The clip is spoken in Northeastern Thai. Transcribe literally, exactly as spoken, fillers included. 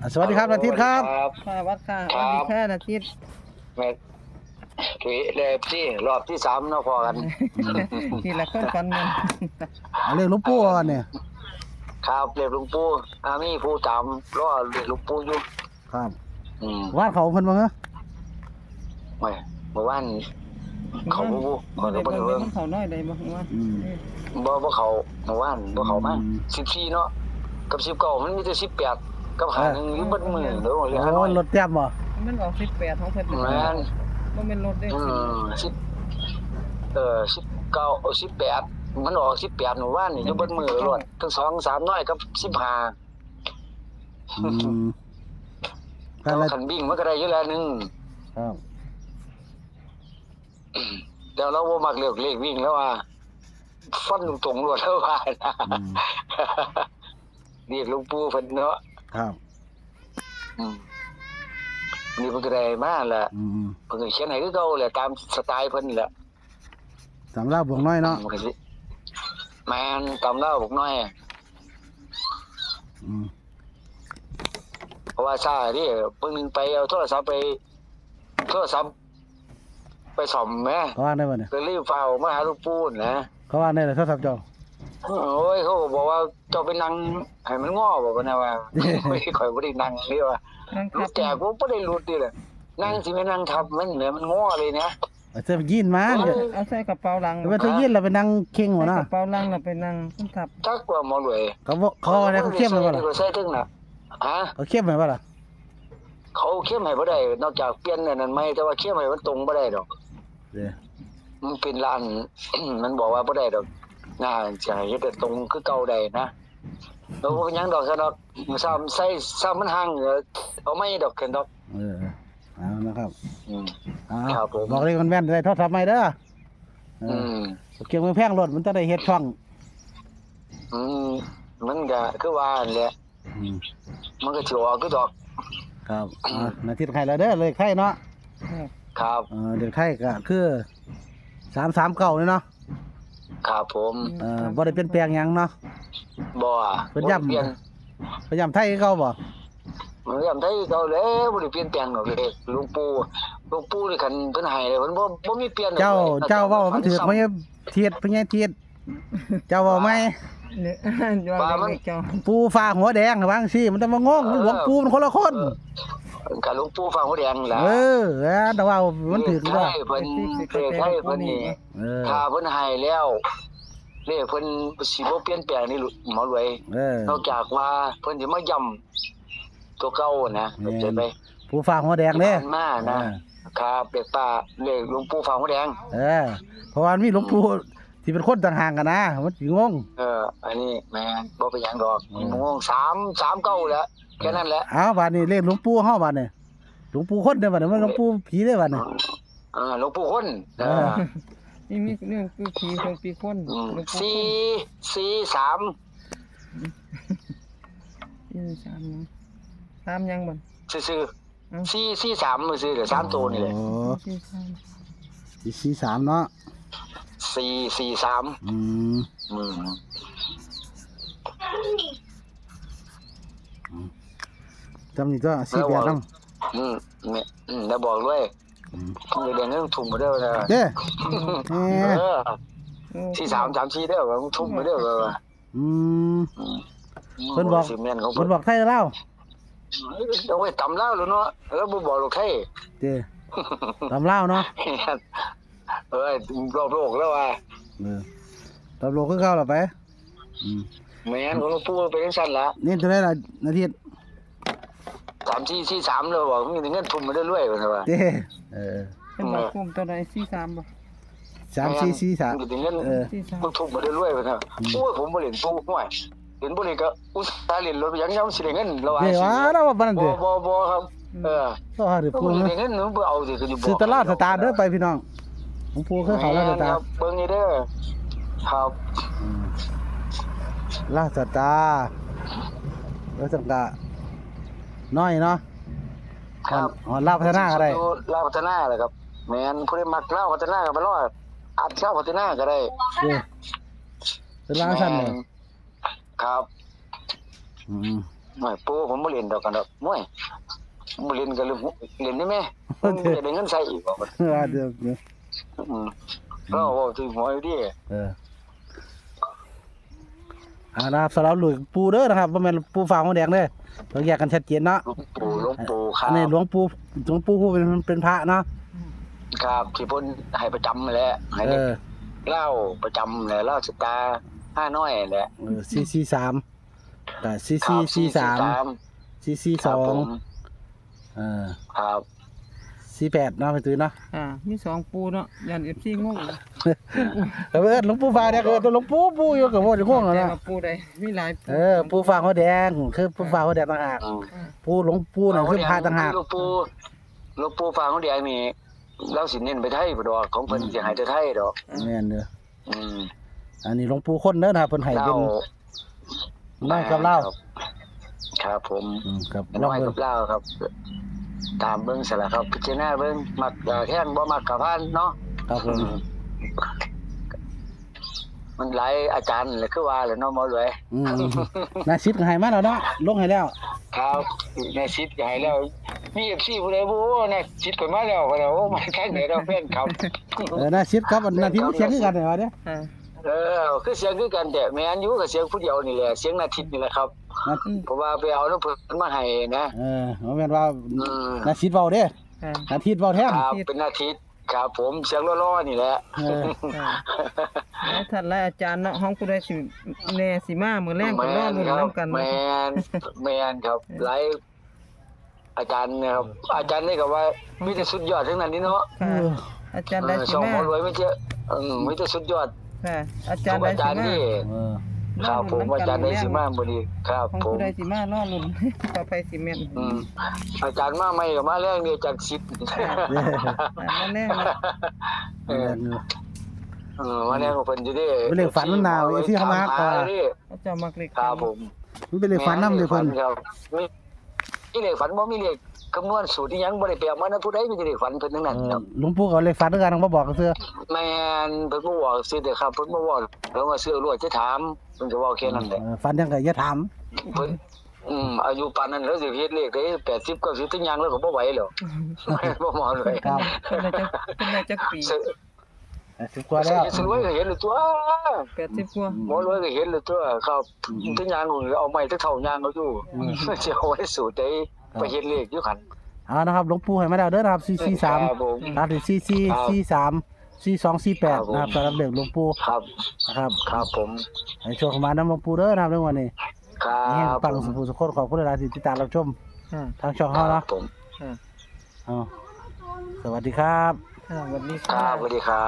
อ่ะ สวัสดีครับ นาทิตย์ครับ ครับ ค่ะวัดค่ะ ครับ สวัสดีค่ะนาทิตย์ แม่คุยเลยที่รอบที่สามเนาะพอกัน ทีละคนฝันแม่น เอาเลขหลวงปู่ก่อนเนี่ย ครับเรียกหลวงปู่อ่ามีผู้ถามรอเรียกหลวงปู่อยู่ ครับ อืม ว่าเขาเพิ่นว่าไง ไม่เมื่อวานเขาบ่บ่ บ่ได้ บ่ เบิ่ ได้ ง เบิ่ง มันเขาน้อยใดบ่ว่า อืม บ่บ่เขาเมื่อวานบ่เขามา อืม สิบสี่เนาะกับสิบเก้ามันมีแต่สิบแปดกับห้าหนึ่งอยู่เบิดมื้อเด้อ โอ้ ฮานอย รถแต้มบ่ มันออกสิบแปดของเพิ่น แม่น บ่แม่นรถเด้ อืมสิบเออสิบเก้าเอาสิบแปดมันออกสิบแปดเมื่อวานนี่อยู่เบิดมื้อรถทั้งสองสามน้อยกับสิบห้า อืม แต่ว่าคันวิ่งมันก็ได้อยู่แล้วหนึ่ง ครับ แล้วเราบ่มักเลือกเลขวิ่งแล้วว่า ฟันตรงๆรวดแล้วว่านะ อืม เรียกหลวงปู่เพิ่นเนาะ ครับ อืมนี่เพิ่นก็ได้มาแหละ อืม เพิ่นก็เขียนให้คือเก่าแหละตามสไตล์เพิ่นแหละ สำหรับวงน้อยเนาะ มันก็สิแม่นตามเล่าบอกน้อย อืม เพราะว่าซ่าเด้เพิ่นนึงไปเอาโทรศัพท์ไป โทรศัพท์ ไปซ่อมแหม เขาว่าได้บ่เนี่ย ก็รีบฟ้าวมาหาหลวงปู่นะ เขาว่าได้เลยโทรศัพท์เจ้า โอ้ยเขาก็บอกว่าเจ้าไปนั่งให้มันงอบอกว่านะว่าโอ้ยข่อยบ่ได้นั่งนี่ว่า นั่ง หลุ ทั ด บ แตกผมบ่ได้หลุดนี่แหละนั่งสิไปนั่งทับมันเนี่ยมันงอเลยนะ เอาเสื้อยีนมา เอาใส่กระเป๋าหลัง เอาไปเสื้อยีนแล้วไปนั่งเข่งหัว ใส่ เนาะ กระเป๋าหลังแล้วไปนั่งขึ้นทับ จักว่าหมอรวย เขาบอกเขาอะไรเขาเข้มเลยบ่ล่ะ ก็ใส่ถึงน่ะฮะ เขาเข้มไหมบ่ล่ะ เขาเข้มให้บ่ได้ นอกจากเปลี่ยนอันนั้นใหม่แต่ว่าเข้มให้มันตรงบ่ได้ดอก เดี๋ยว มันเป็นร้าน มันบอกว่าบ่ได้ดอกงานจะให้เฮ็ดให้ตรงคือเก่าได้นะแล้วบ่เป็นหยังดอกซะดอกซ้ำใส่ซ้ำมันห่างเออเอาไม่ดอกกันดอก เออเอานะครับ อืม เอา ครับผม บอกเลขมันแม่นได้โทรศัพท์ใหม่เด้อเอ อื อ ม เก็บเงินแพงรถมันจะได้เฮ็ดช่อง อืมมันก็คือว่าหั่นแหละ อืม มันก็สิออกคือดอก ครับอ่านาทิตย์ไทยแล้วเด้อเลขไทยเนาะ ครับ เออเลขไทยก็คือสามสามเก้านี่เนาะ ครับผม เออบ่ได้เปลี่ยนแปลงหยังเนาะ บ่ เพิ่นย้ำ บ่ได้เปลี่ยน เพิ่นย้ำไทยคือเก่าบ่ มันย้ำไทยคือเก่าแล้วบ่ได้เปลี่ยนแปลงดอกเลยหลวงปู่หลวงปู่นี่คันเพิ่นให้เลยเพิ่นบ่บ่มีเปลี่ยนดอก เจ้า ลย เจ้าเว้ามันถือ ซ้ำ ไม่เทียดพญาเทียดเจ้าเว้าไหม เนี่ย ว่ามัน เจ้า ปู่ฟ้าหัวแดงวางสิมันต้องมางง เออ หลวงปู่มันคนละคน กับหลวงปู่ฟ้าหัวแดงล่ะ เออเออแต่ว่ามันถือว่า เลขไทยเพิ่นเลขไทยเพิ่นนี่ เออ ถ้าเพิ่นให้แล้วเลขเพิ่นสิบ่เปลี่ยนแปลงนี่หมอรวย เออ นอกจากว่าเพิ่นสิมาย้ำตัวเก่านะ แม่น เข้าใจไหม ปู่ฟ้าหัวแดงเด้ ผ่านมานะ เออ ครับเลขป้าเลขหลวงปู่ฟ้าหัวแดง เออ เพราะว่ามีหลวงปู่ที่เป็นคนต่างหากกันนะมันสิงง เออ อันนี้แม่นบ่เป็นหยังดอก เออ งงสามสามเก้าแล้วแค่นั้นแหละ เอาบาดนี้เลขหลวงปู่เฮาบาดนี้หลวงปู่คนเด้อบาดนี้มันหลวงปู่ผีเด้อบาดนี้ เออหลวงปู่คน เออ นี่มีเรื่องคือผีของปีคน อืม หลวงปู่ สี่สี่สาม สี่สามนะสามยังบ่ ซื่อ อืม ๆสี่สี่สามซื่อๆเดี๋ยวสามตัวนี่แหละ โอ้ สี่สาม สี่สี่สามเนาะ สี่สี่สาม อืม อืม จำนี่ก็สี่แปดนำ อืมเนี่ยอืมแล้วบอกด้วย อืม เดี๋ยวเดี๋ยวนี้ทุ่มมาด้วยนะ เด้แหม เออสี่สามสามสี่เด้อทุ่มมาด้วยว่า อืม อืม เพิ่นบอก สิแม่นของ เพิ่นบอกไทยลาว เอาไว้ตำลาวแล้วเนาะแล้วบ่บอกลูกไทย เด้ตำลาวเนาะ เอ้ยรอบโลกแล้วว่า เออตำลาวคือเก่าล่ะไป อืม แม่นของหลวงปู่เป็นจังซั่นละ เน้นตัวใดล่ะนาทิตย์ สามสี่สี่สามเลยบอกมีแต่เงินทุ่มมาเรื่อยๆว่าซั่นว่า เด้เออ เป็นบอกกลุ่มตัวใดสี่สามบ่ สามสี่สี่สาม มีแต่เงิน เออ สี่สาม มันทุ่มมาเรื่อยๆว่าซั่น อืม โอ้ยผมบ่เล่นตู้ห้วยเล่นบ่เล่นก็อุตส่าห์เล่นรถไปยังยังสิได้เงินแล้วว่า เด้ว่าเราว่าปานนั้น บ่ เด้อ บ่บ่ครับ เออ ก็หาเด้อ ก็ ปู่ บ่ นะ ได้เงินหนูบ่เอาสิก็อยู่บ่ ซื้อตลาดสตาร์เด้อไปพี่น้องหลวงปู่เคยเขาแล้วสตาร์ เบิ่งนี่เด้อครับ อืมลาดสตาร์แล้วจังกะน้อยเนาะ ครับ ฮอดลาวพัฒนาก็ได้ ลาวพัฒนาแหละครับ แม่นผู้ใดมักลาวพัฒนาก็ไปรออัดลาวพัฒนาก็ได้ เด้เป็นลาวสั้นเลย ครับ อืม โอ้ย ปู่ผมบ่เล่นดอกกันดอก โอ้ย บ่เล่นก็เล่น เล่นได้แม่ บ่ได้เงินใส่อีกบ่ ว่าเด้อ อืม เราเว้าถึงหวยอยู่เด้ เออ อ่า นะครับ สำหรับหลวงปู่เด้อนะครับ บ่แม่นปู่ฟ้าหัวแดงเด้อ ต้องแยกกันชัดเจนเนาะ หลวงปู่ หลวงปู่ครับ อันนี้หลวงปู่ หลวงปู่ผู้เป็น เป็นพระเนาะ ครับ ที่เพิ่นให้ประจำแหละ ให้เลข เออ ลาวประจำแหละ ลาวสตาร์ห้าน้อยแหละ เออ สี่สี่สาม ก็ สี่สี่สี่สาม ครับ สี่สี่สอง ครับผม เออ ครับ สี่แปด เนาะ แม่ตุ้ยเนาะ อ่า มีสองปู่เนาะ ย่าน เอฟซี งง เออ หลวงปู่ฟ้าแดง เออ หลวงปู่ ปู่อยู่กับว่าจะงงแล้วนะ แต่ว่าปู่ใด มีหลายปู่ เออ ปู่ฟ้าหัวแดง คือปู่ฟ้าหัวแดงต่างหาก อืม ปู่หลวงปู่น่ะ คือพระต่างหาก หลวงปู่ หลวงปู่ฟ้าหัวแดงนี่ ลาวสิเน้นไปไทยพุ้นดอก ของเพิ่น อืม สิให้แต่ไทยดอก แม่นเด้อ อืม อันนี้หลวงปู่คนเด้อนะครับ เพิ่นให้เป็น ลาว นอนกับลาว ครับ ครับผม อืม ครับ นอนกับลาวครับ ตามเบิ่งซะล่ะครับ พิจารณาเบิ่ง มักก็แท่ง บ่มักก็ผ่านเนาะ ครับผม อืม มันหลายอาจารย์แหละ คือว่าแหละเนาะ หมอรวย อืม นาซิดก็ให้มาแล้วเนาะ ลงให้แล้ว ครับ นาซิดก็ให้แล้ว มี เอฟซี ผู้ใดบ่ นาซิดก็มาแล้ว ก็แล้ว โอ้ มาทางไหนเนาะ แฟนคลับ เออ นาซิดครับ อันนาทิตย์เสียงคือกันเหรอวะเนี่ย อ่า เออ คือเสียงคือกันแต่ แม่นอยู่ ก็เสียงผู้เดียวนี่แหละ เสียงนาทิตย์นี่แหละครับ นะ เพราะว่าไปเอานำเพิ่นมาให้นะ เออ บ่แม่นว่า อืม นาซิดเว้าเด้ อ่า นาทิตย์เว้าแทน ครับ เป็นนาทิตย์ ครับผม เสียงหล่อๆนี่แหละ เออ ค่ะ หลายท่านหลายอาจารย์เนาะ ของผู้ใดสิแน่สิมามื้อแลงก็รอลุ้นนำกัน แม่นครับ แม่นครับ เออ หลายอาจารย์นะครับ อาจารย์นี่ก็ว่ามีแต่สุดยอดทั้งนั้นนี่เนาะ ค่ะ เออ อาจารย์ใด เออ สิมา ช่องหมอรวยมีแต่ เออ มีแต่สุดยอด ค่ะ อาจารย์ ทุกอาจารย์ ใดสิมา นี่ เออ ครับผม รอลุ้นนำกัน อาจารย์ใดสิมามื้อนี้ ครับ ของ ผม ผู้ใดสิมารอลุ้น ต่อไปสิแม่น อืม อาจารย์มาใหม่ก็มาแรงเด้ อาจารย์สิทธิ์ ค่ะ มาแรงเนาะ เออ เออ มาแรงของเพิ่นอยู่เด้ เป็นเลขฝันมันหนาว เอฟซี เอฟซี เขามา ถามหาเด้ เขาเจ้ามักเลข ครับผม มันเป็นเลขฝันนำเด้เพิ่น แม่นเลขฝันครับ มี มีเลขฝันบ่ มีเลขคำนวณสูตรอิหยัง บ่ได้ไปเอามานำผู้ใด มีแต่เลขฝันเพิ่นทั้งนั้น เออ ครับ หลวงปู่ก็เลขฝันคือกัน มาบอกซื่อ แม่น เพิ่นมาบอกซื่อเด้อครับ เพิ่นมาบอก แล้วว่าซื้อรวดจะถาม เพิ่นก็เว้าแค่นั้นแหละ เออ ฝันหยังก็อย่าถาม เพิ่น อืม อายุปานนั้นแล้วสิเฮ็ดเลขได้ แปดสิบ เก้าสิบ ถึงหยังแล้วก็บ่ไหวแล้ว บ่หมอเลย ครับ เพิ่นได้จัก เพิ่นได้จักปี ซื้อ แปดสิบกว่าแล้ว ซื้อรวยก็เห็นแล้วตัว แปดสิบกว่า หมอรวยก็เห็นแล้วตัว ครับ อืม ถึงหยังก็เอาไม้เท่าหยังเอาอยู่ อืม สิเอาไว้สูตรใด ครับ ไปเฮ็ดเลขอยู่หั่น เอานะครับ หลวงปู่ให้มาแล้วเด้อนะครับ สี่สี่สาม ครับผม ตัดให้ สี่สี่ ครับ สี่สาม สี่สอง สี่แปด ครับผม นะครับ สำหรับเลขหลวงปู่ ครับ นะครับ ครับผม ให้โชคมานำหลวงปู่เด้อนะครับ ในวันนี้ ครับ เฮงปัง ผม สุขสุขคน ขอบคุณหลายๆที่ติดตามรับชม ค่ะ ทางช่องเฮาเนาะ ครับผม ค่ะ เอา สวัสดีครับ ค่ะ สวัสดี ครั ค่ะ บ สวัสดีครับ